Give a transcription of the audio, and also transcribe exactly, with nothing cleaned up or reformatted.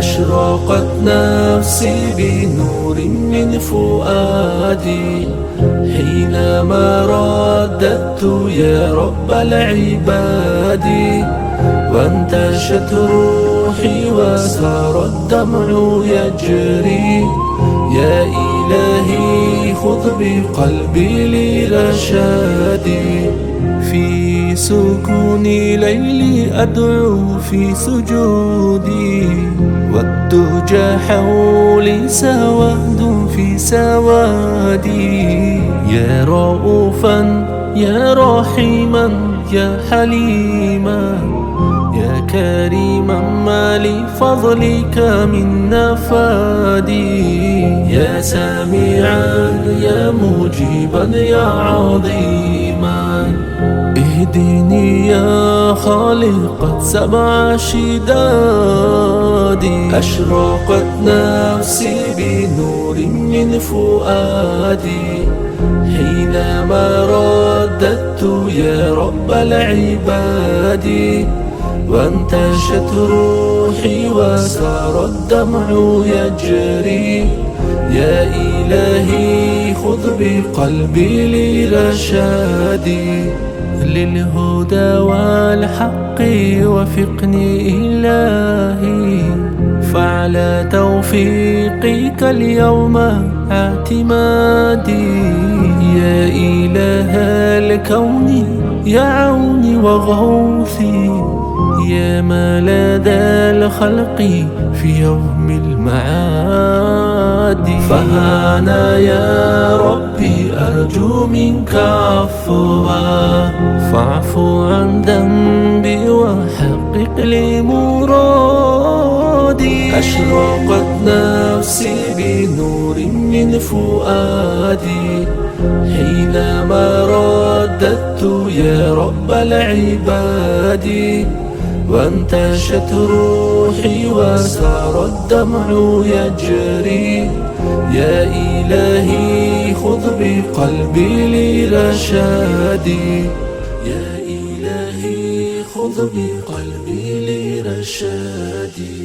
أشرقت نفسي بنور من فؤادي حينما رددت يا رب العباد، وانتشت روحي وسار الدمع يجري. يا إلهي خذ بقلبي لرشادي، في سكون ليلي أدعو في سجودي، والدجى حولي سواد في سوادي. يا رؤوفا، يا رحيما، يا حليما، يا كريما، ما لفضلك من نفادي. يا سميعا، يا مجيبا، يا عظيما، اهدني يا خالق السبع شداد. أشرقت نفسي بنور من فؤادي حينما رددت يا رب العباد، وانتشت روحي وسار الدمع يجري. يا إلهي خذ بقلبي لرشادي، للهدى والحق وفقني إلهي، فعلى توفيقك اليوم اعتمادي. يا إله الكون، يا عوني وغوثي، يا ملاذ الخلق في يوم المعاد. فهانا يا ربي أرجو منك عفوا، فاعف عن ذنبي وحقق لي مرادي. أشرقت نفسي بنور من فؤادي حينما رددت يا رب العباد، وانتشت روحي وسار الدمع يجري. يا إلهي خذ بقلبي لرشادي، يا إلهي خذ بقلبي لرشادي.